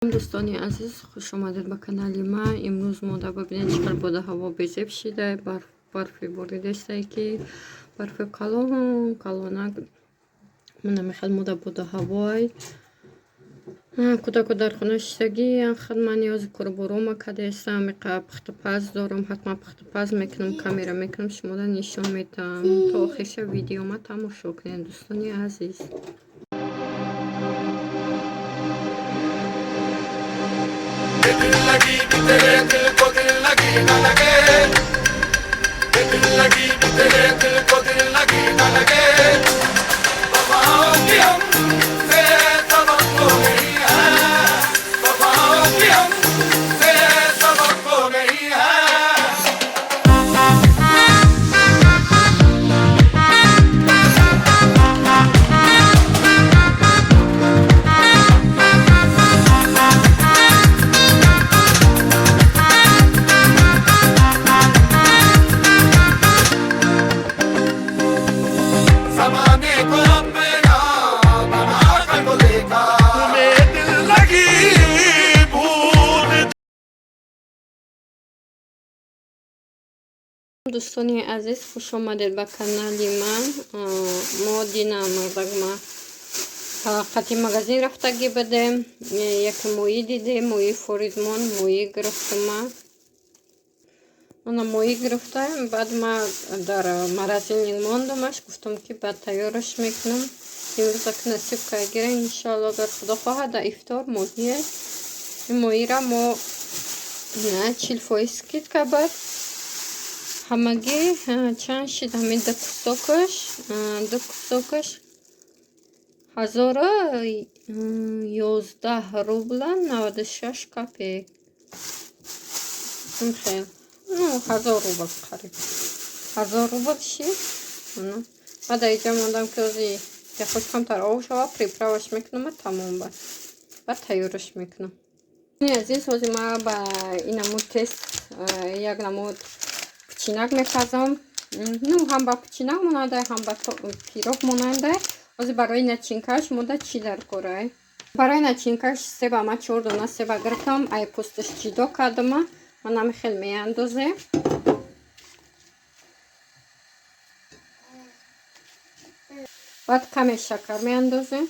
Дӯстони азиз, хуш омадед ба канали ма. Имрӯз мо дар бибинед, чӣ қадр бода ҳаво безеб шида, барфи боридастае, ки барфи калон калонак. Мана мехел мода бода ҳавой. Кӯдако дар хона шиштагӣ, хад ман ниёзи коруборома кадаестам, иқа пухтупаз дорам, ҳатман пухтупаз мекунам, камера мекунам, шумода нишон метаҳам. То охирша видеома тамошо кунед, дӯстони азиз. दिल लगी भी तेरे दिल को दिल लगी न लगे, दिल लगी भी तेरे दिल को दिल लगी न लगे, वफाओं की हमसे तवक्को नहीं है, वफाओं की हमसे तवक्को नहीं है। जमाने को अपना बना कर तो देखा, तुम्हें दिल लगी भूल। Дӯстони азиз, хуш омадед ба канали ман. Мо дина мардагма қати магазин рафтагӣ будем, яке моҳӣ дидем, моҳии форидмон, моҳӣ гирифтама. Ана моҳӣ гирифтаем, баъд ма дар морозильник мондамаш, гуфтам, ки баъд тайёраш мекунам. Имрӯз ака насиб кагира, иншоалло, агар худо хоҳад, дар ифтор моҳие. Ин моҳира мо 40% скидка бад. Ҳамагӣ чанд шид? Ҳамин ду кусокаш, ду кусокаш 1011 рубла 96 копеек. Хел, ну, 1000 рубл, қариб 1000 рубл шид. Баъд дар иҷа мондам, ки ози яхош камтар об шава, приправаш мекунам, тамом, бад баъд тайёраш мекунам. Азиз, ҳозир ма ба ин намуд тест як намуд пичинак мепазам. Ну, ҳам ба пичинак монандай, ҳам ба пирог монандай. Ҳозир барои начинкаш мода чӣ дар корай? Барои начинкаш себа ма чор дона себа гирифтам, ай пӯсташ ҷидо кардама, манами хел меандозем. Баъд каме шакар меандозем.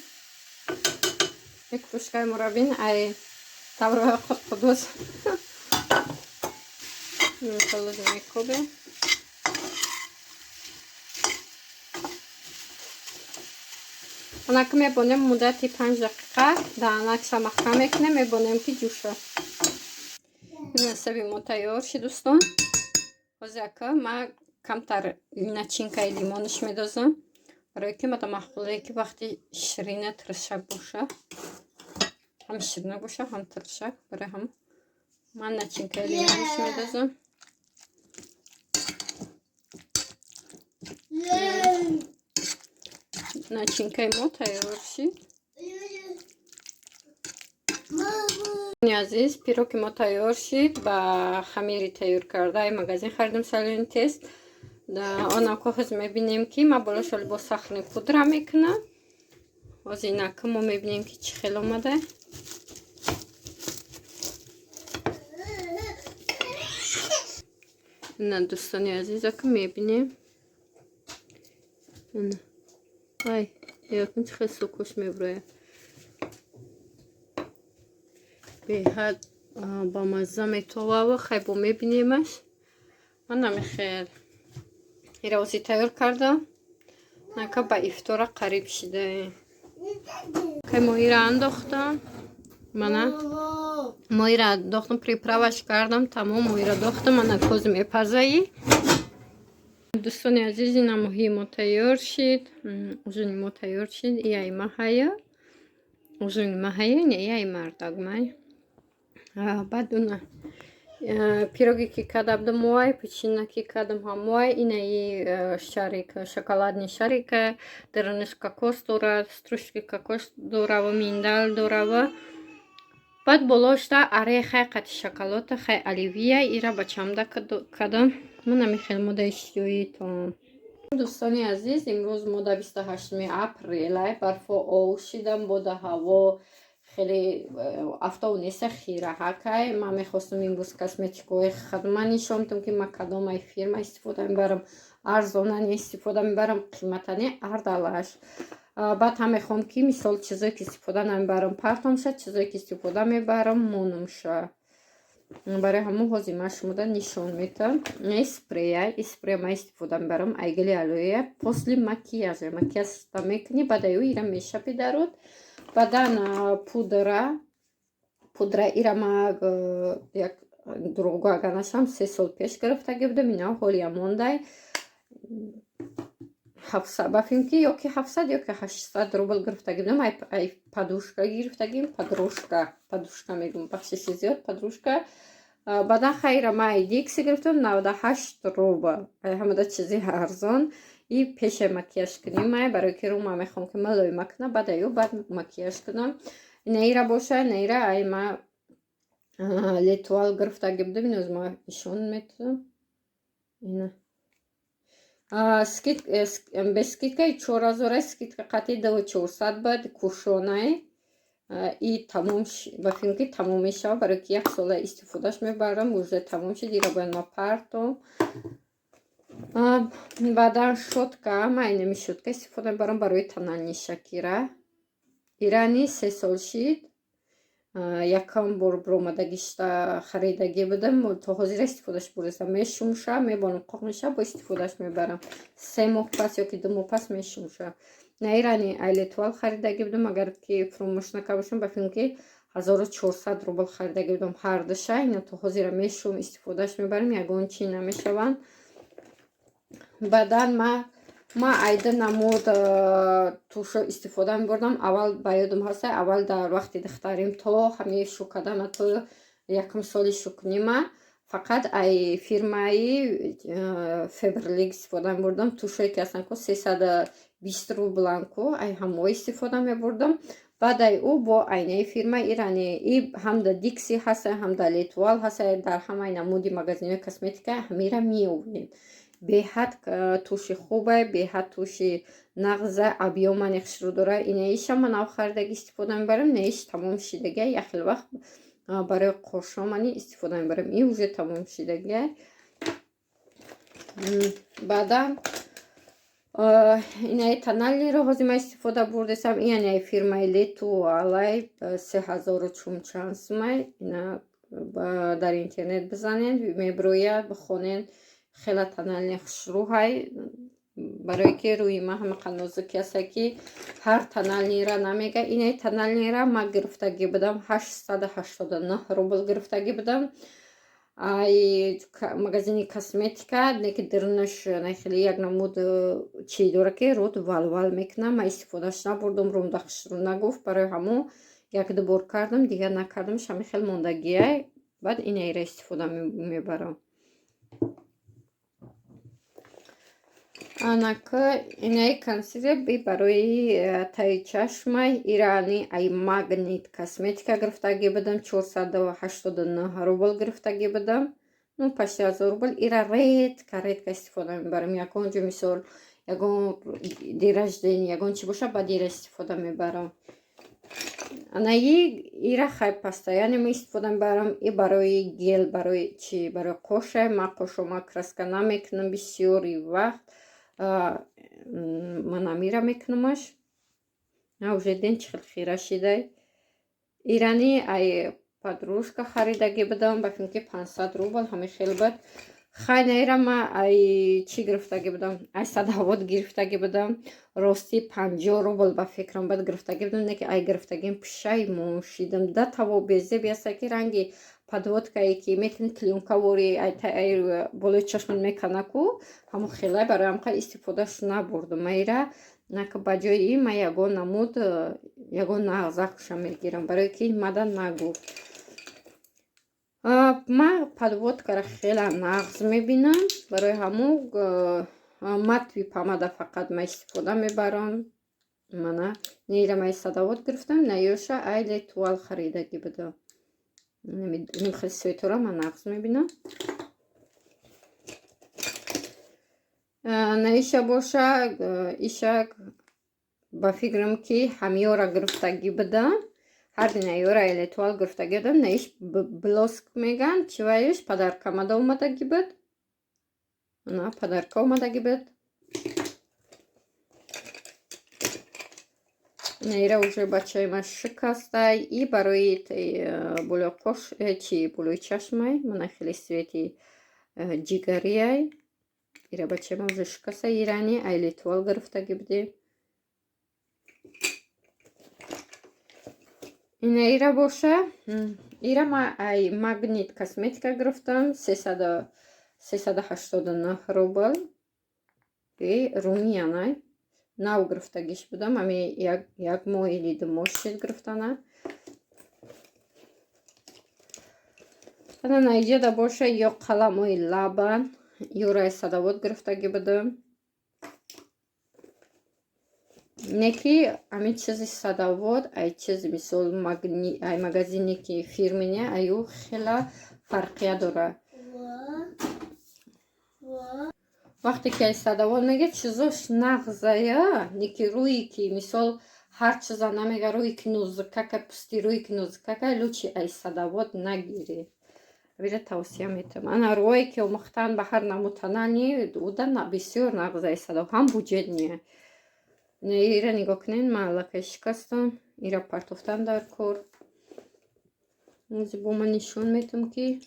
Як кружкаи мурабин ай таврои қудқудуз мекобем. Анака мебонем, муддати 5 дақиқа даҳанакша маҳкам мекунем, мебонем, ки ҷӯша. Себи мо тайёр шид, дӯстон. Ҳозир ака ма камтар начинкаи лимонаш медозам, барое ки мада маъқуле, ки вақти ширина тиршак боша, ҳам ширина боша, ҳам тиршак. Барои ҳам ман начинкаи лимонаш медозам. Начинкаи мо тайёр шид. Азиз, пироги мо тайёр шид ба хамири тайёр кардаи магазин харидем, солёный тест. Онако ҳоз мебинем, ки ма болошоли бо сахарный пудра мекунам. Ҳозир инака мо мебинем, ки чӣ хел омада. Ина, дӯстони азиз, ака мебинем. Ай, якун чӣ хел сокош меброяд, беҳад бамазза метовава. Хай, бо мебинемаш. Манами хел ира ози тайёр кардам. Нака ба ифтора қариб шидаем. Кай моҳира андохтам, мана моҳира андохтам, приправаш кардам, тамом, моҳира дохтам, мана кози мепазаи. Дӯстони азиз, ина моҳии мо тайёр шид, ужини мо тайёр шид. Ияи маҳая, ужини маҳая, не, ияи мардагмай. Баъд уна пироги ки кардам муай, печина ки кардам ҳамуай. Инаи шарик, шоколадный шарика, дарунаш кокос дорад, стружки кокос дорава, миндаль дорава. Баъд болошта орехай қати шоколада, хай оливия, ира бачамда кардам. Манами хел мода иштиёитон. Дӯстони азиз, имрӯз мо дар 28-уми апрелай, барфо ов шидам, бода ҳаво. Хеле афтов неста, хираҳакай. Ман мехостам имрӯз косметикаҳои худма нишон бидам, ки ман кадомай фирма истифода мебарам, арзонани истифода мебарам, қиматани, ардалаш. Баъд ҳам мехоҳам, ки мисол чизое ки истифода намебарам, партомша, чизое ки истифода мебарам, монумша. Барои ҳамон ҳозир ман шумода нишон метавам. Спрея, и спрея ман истифода мебарам, ай гели алоэ, после макияжа. Макияж мекунӣ, баъд аю ира мешапи дар рӯд. Баъдан пудра. Пудра ира ма як дурӯғгӯ агар нашавам, 3 сол пеш гирифтагӣ будам, ина ҳолия мондай. 700, ба филм ки ёки 700, ёки 800 рубл гирифтагӣ будам. Ай подружка гирифтагим, подружка, подружка мегӯм, бахшиши зиёд, подружка. Баъдан хайра ма ай Дикси гирифтам, 98 рубл, ай ҳамада чизи арзон. И пеше макияж куним, ай барои ки рӯма мехоҳам ки мулоима кунам, баъд аю баъд макияж кунам. Наира боша, наира ай ма Летуал гирифтагӣ будам, иноз ма нишон метавам. Ина без скидкаи 4000, скидка қатъи 2400 бад. Кушонай и тамом, ба филм ки тамом мешавад, барои ки як сола истифодаш мебарам, уже тамом шуд, ира бояд ма партом. Баъдан щётка, ман инами щётка истифода мебарам барои тональный шакира. Ирани 3 сол шид, якам бор биромадагишта харидагӣ будам, то ҳозира истифодаш бурдастам. Мешумша, мебонам, қоқ меша, бо истифодаш мебарам. 3 моҳ пас ёки 2 моҳ пас мешумша. Наирани ай Летуал харидагӣ будам, агар ки фуромӯш накарда бошам, ба филм ки 1400 рубл харидагӣ будам ҳардуша. Ина то ҳозира мешум, истифодаш мебарам, ягон чӣ намешаванд. Баъдан ма айда намуд тушо истифода мебурдам. Аввал ба ёдам ҳаста, аввал дар вақти духтарим то ҳамаи шӯкадама, то якум соли шӯкнима, фақат ай фирмаи Фаберлик истифода мебурдам. Тушое ки ҳастанд ку, 320 рублан ку, ай ҳамоо истифода мебурдам. Баъд ай ӯ бо айнаи фирма ирани и ҳам да Дикси ҳаста, ҳам да Летуал ҳаста, дар ҳамаи намуди магазинҳои косметика ҳамира меёвем. Беҳад туши хубе, беҳад туши нағза, объёма нехшрӯ дора. Инаиша ман нав харидаги истифода мебарам, инаиш тамом шидагия, яхел вақт барои қошомани истифода мебарам, и уже тамом шидагия. Баъдан инаи тональный ро ҳозир ман истифода бурдесам, яъне фирмаи Летуалай, 3000 чумчанд сумай. Ина дар интернет бизанед, мебирояд, бихонед. Хела тональный хушрӯҳай, барое ки рӯи ман ҳамақа нозуки аста, ки ҳар тональный ра намега. Инаи тональный ра ман гирифтагӣ будам, 889 рубл гирифтагӣ будам ай магазини косметика. Неки дирнаш хеле як намуд чӣ дора, ки рӯд валвал мекунам. Ман истифодаш набурдум, рӯмда хушрӯ нагуфт, барои ҳамон як-ду бор кардам, дигар накардам, ҳами хел мондагиай. Баъд инаира истифода мебарам. Анака инаи консилер би барои таи чашмай. Ирани ай Магнит косметика гирифтагӣ будам, 489 рубл гирифтагӣ будам, ну почти 1000 рубл. Ира редко, редко истифода мебарам, ягон ҷо, мисол, ягон день рождения, ягон чӣ боша, баъд ира истифода мебарам. Анаи ира хай постоянно ма истифода мебарам, и барои гел, барои чӣ, барои қоша. Ман қошома краска намекунам бисёри вақт, ман амира мекунамаш. Уже ден чӣ хел хира шидай. Ирани ай подружка харидагӣ будам, ба филм ки 500 рубл, ҳамин хел буд. Хай, наира ма ай чӣ гирифтагӣ будам, ай Садовод гирифтагӣ будам, ростӣ 50 рубл ба фикрам бад гирифтагӣ будам. Не ки ай гирифтагим пушаймон шидам, да таво безеб яста, ки ранги подводкае ки мекунӣ, клеёнкавори болои чашмат мекана ку, ҳамон хелай. Барои ҳамқа истифодаш набурдум маира. Нака ба ҷои ин ман ягон намуд, ягон нағзакша мегирам, барое ки мада нагуфт. Ман подводкара хеле нағз мебинам, барои ҳамун матовый помада фақат ман истифода мебарам. Мана неира ман Садовод гирифтам, наёша ай Летуал харидагӣ будам. Хеле цветора ман нағз мебинам. Наиша боша, иша ба фикрам ки ҳамёра гирифтагӣ будам. Ҳар дина ёра Л'Этуаль гирифтагӣ будам. Наиш блеск меган, чиваиш подарка мада омадагӣ буд. На подарка омадагӣ буд. Ира уже бачаи ман шикастай. И барои болои қош, чи болои чашмай, мана хеле цвети ҷигариай. Ира бачаи ман уже шикастай. Ирани ай Л'Этуаль гирифтагӣ будем. Ина ира боша, ира ма ай Магнит косметика гирифтам, 389 рубл. И румяна нав гирифтагиш будам, ами як моҳ или 2 моҳ шид гирифтана. Ана наиҷада боша ё қаламои лабан, ёраи садовод гирифтагӣ будам. Не ки ами чизи садовод, ай чизи мисол ай магазине ки фирмене, аю хела фарқия дора. Вақте ки ай садовод мега, чизош нағзая, не ки рӯи ки мисол ҳар чиза намега, рӯи ки нозукака, пусти рӯи ки нозукака, лучше ай садовод нагирӣ. Вира тавсия метавам. Ана рӯе ки омӯхтан ба ҳар намутанани, уда бисёр нағзаи садовод, ҳам буҷетния. Ира нигоҳ кунед, ман аллакай шикастам, ира партофтан дар кор. Бо ман нишон метам ки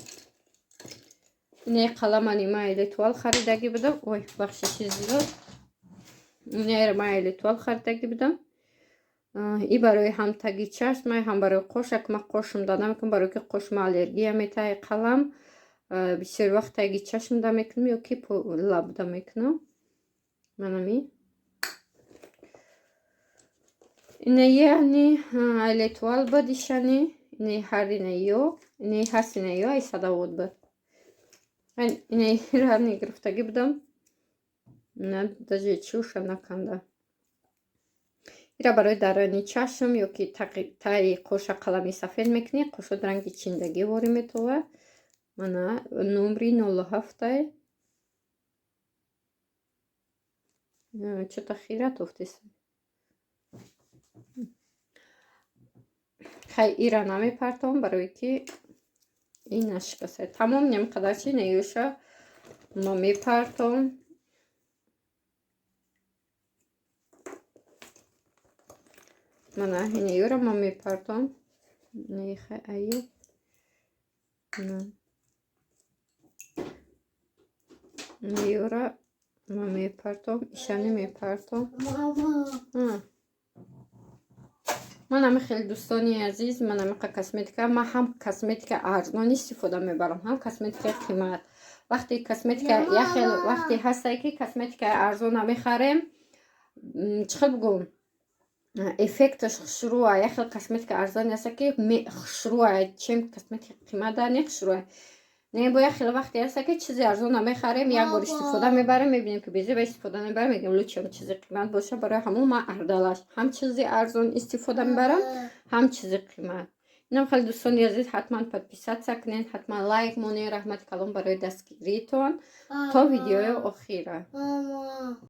инаи қаламани ман Л'Этуаль харидагӣ будам. Ой, бахши чиз зиёд. Инаира ман Л'Этуаль харидагӣ будам. И барои ҳам таги чашм, ҳам барои қош. Як ман қошум да намекунам, барои ки қошма аллергия метаи қалам. Бисёр вақт таги чашм да мекунам ё ки лаб да мекунам. Манами. Ина яъни Л'Этуаль буд ишани, инаи ҳар инаё, инаи ҳаст инаё ай садовод буд. Инаира гирифтагӣ будам. На даже чӯша наканда. Ира барои дарони чашм ё ки таи қоша қалами сафед мекунӣ, қошот ранги чиндагӣ ворӣ метова. Мана номри 07. Чота хира тофтеса. Хай ира намепартом, барои ки ин нашикаса. Тамом нем қадар чи неюша ма мепартом. Мана инеюра ма мепартом. Нехай аю. Неюра ма мепартом, ишани мепартом. Ман ами хеле дӯстони азиз, ман амиқа косметика, ман ҳам косметика арзон истифода мебарам, ҳам косметикаи қимат. Вақте косметика як хел вақте ҳастае ки косметикаи арзона мехарем, чӣ хел бигӯм, эффекташ хушрӯа. Як хел косметика арзоне ҳаста ки хушрӯа, чем косметика қимата не хушрӯа. Не бо як хел вақте ҳаста ки чизи арзона мехарем, як бор истифода мебарем, мебинем ки безеба истифода мебарем, мегӯем лучше чизи қимат боша. Барои ҳамон ман ардалаш ҳам чизи арзон истифода мебарам, ҳам чизи қимат. Инам хеле дӯстони азиз, ҳатман подписаться кунед, ҳатман лайк монед. Раҳмати калон барои дастгиритон. То видеои охира.